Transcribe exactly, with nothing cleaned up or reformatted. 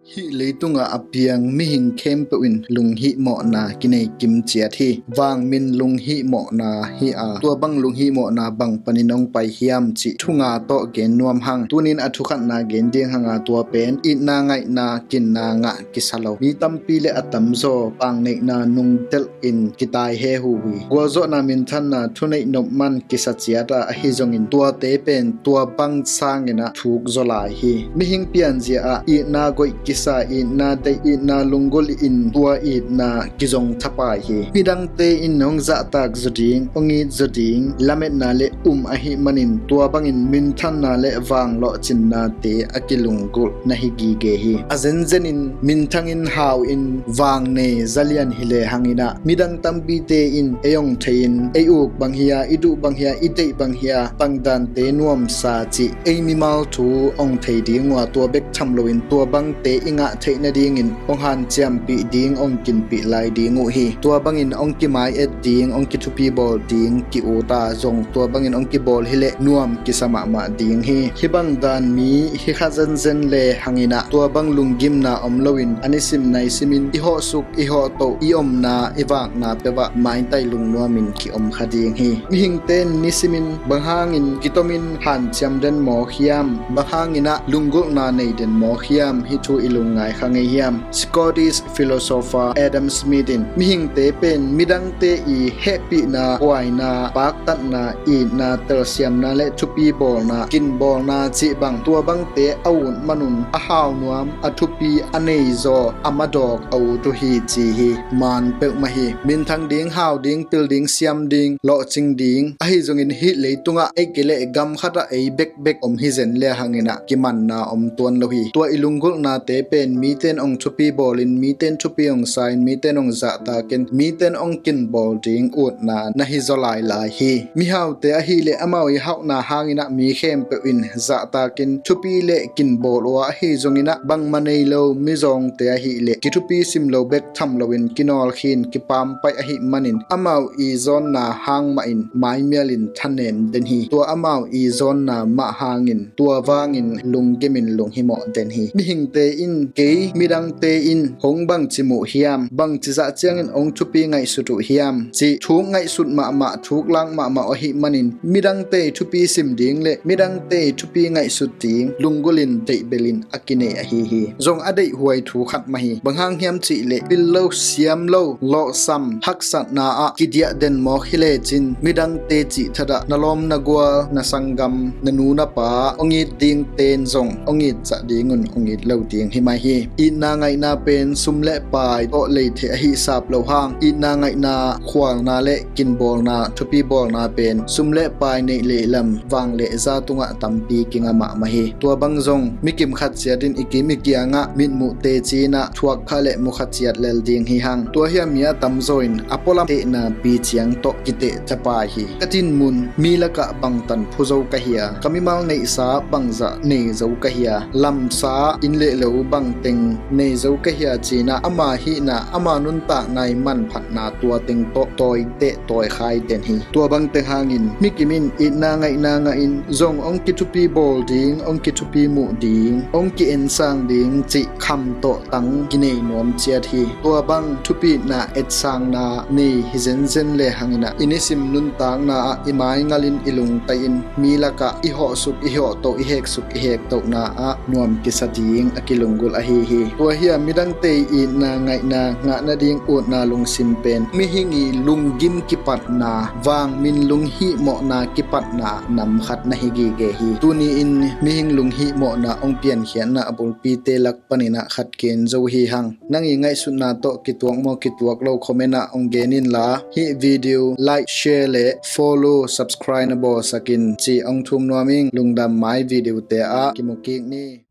Hih leitungah a piang mihing khempeuh in lunghihmawhna kinei kimciat hi. Vangmin lunghihmawhna hi a, tua bang lunghihmawhna bang panin hong pai hiam cih thu nga tawh gen nuam hang. Tunin a thu khatna gen ding hang a, tua pen itna ngaihna kinna ngah kisa lo. Mi tampi le a tamzaw pangneihna nungtelh in kitai hehu hi. Gualzawhna, minthanna, thuneih nopman kisa ciat a, ahi zongin tuate pen tua bang sangin ah thuk zaw lai hi. Mihing pianzia ah itna goih kisa, itna deih, itna lunggulh in tua itna kizong thapai hi. Midangte in hong zahtak zaw ding, hong it zaw ding lametna le um ahih manin tua bangin minthanna le vang lawhcinnate a kilunggulh na hi gige hi. A zenzenin minthangin hau-in vangnei zalian hi le hangin ah midang tampite in ei hong thei-in ei uk bang hi a, i duh bang hi a, i deih bang hi a, bangdante nuamsa cih ei mimal thu hong thei ding uh a, tua bek tham loin tua bangte i ngah theih nadingin hong hanciampih ding, hong kinpih lai ding uh hi. Tua bangin hong kimai-et ding, hong kithupi bawl ding ki-ut a, zong tua bangin hong kibawl hileh nuam kisa mahmah ding hi. Hih bang dan mi hi kha zenzen le hangin ah tua bang lunggimna om loin a nisim naisimin i hawhsuk i hawhtoh, i omna i vakna peuhah maitai lungnuamin kiom kha ding hi. Mihingte in nisimin bang hangin kitomin hanciam den mawk hiam, bang hangin ah lunggulhna nei den mawk hiam, hih thu i lungngai kha ngei hiam? Scottish philosopher Adam Smith in mihingte pen midangte i hehpihna, buaina, paktatna, itna, telsiamna le thupi bawlna, kinbawlna cih bang, tua bangte a ut manun a hau nuam, a thupi, a neizaw, a madawk a ut uh hi ci hi. Man peuhmah hi. Minthang ding, hau ding, pil ding, siam ding, lawhcing ding, ahi zongin hih leitungah ei kei leh gam khatah ei bekbek om hi zen le hangin ah kimanna om tuan lo hi. Tua i lunggulhnate pen mite in hong thupi bawlin, mite in thupi hong sa-in, mite in hong zahtakin, mite in hong kinbawl ding utna na hi zaw lailai hi. Mihaute ahih leh amau i hauhna hangin ah mi khempeuh in zahtakin thupi le kinbawl uh a, ahi zongin ah bangmah nei lo mizawngte ahih leh kithupi sim lo bek tham loin kinawlkhin, kipampaih ahih manin amau i zawnna hang mahin maimialin thanem den hi. Tua amau i zawnna mah hangin tua vangin lunggimin lunghimawh den hi. Mihingte in kei midangte in hong bangci muh hiam, bangci zah ciangin hong thupi ngaihsut uh hiam cih thuk ngaihsut mahmah, thuk lak mahmah uh ahih manin midangte thupi sim ding le midangte thupi ngaihsut ding lunggulhin deihbelhin a kinei ahi hi. Zong a deihhuai thu khat mah hi. Bang hang hiam cih leh pil lo, siam lo, lawhsam, haksatna ah kidiah den mawk hi lecin midangte cih thadah na lawm na gual, na sanggam, na nu na pa hong it dingte in zong hong it zah dingun hong it lo ding hi mai hi. Itna ngaihna pen sum le pai tawh lei thei ahi sap lo hang, itna ngaihna khualna le kinbawlna, thupi bawlna pen sum le pai neih lehlam vang le za tungah tampi kinga mahmah hi. Tua bang zong mikim khat ciat in i kim i kiangah mitmuh teci-in ah thuak kha le mu kha ciat lel ding hi hang. Tua hiam mi a tamzaw in a pualam tehna pi ciang tawh kiteh thapai hi. Ka tinmun mi lakah bangtan phu zo ka hia, ka mimal neihsa bangzah nei zo ka hia, lamsa inn le lo bangteng nei zo ka hia ci-in ah ama hihna, ama nuntakna i manphatna tua teng tawh tawiteh tawikhai den hi. Tua bangteng hangin mikim in itna ngaihna ngahin zong hong kithupi bawl ding, hong kithupi muh ding, hong ki-ensang ding cih kham tawh tang kinei nuam ciat hi. Tua bang thupina etsangna nei hi zenzen le hangin ah i nisim nuntakna ah i maingalin i lungtaihin mi lakah i hawhsuk i hawhtoh, i heksuk i hektohna ah nuam kisa ding a kilunggulh ahi hi. Tua hi a midangte i itna ngaihna ngah nading utna lungsim pen mihing i lunggim kipatna, vangmin lunghihmawhna kipatna nam khat na hi gige hi. Tuni-in mihing lunghihmawhna hong piankhiatna a bulpite lak panin ah khat ken zo hi hang. Nang i ngaihsutna tawh kituak maw kituak lo comment ah hong gen inla, hih video like, share le follow, subscribe na bawlsak in ci hong thum nuam ing. Lungdam. Mai video te ah kimu kik ni.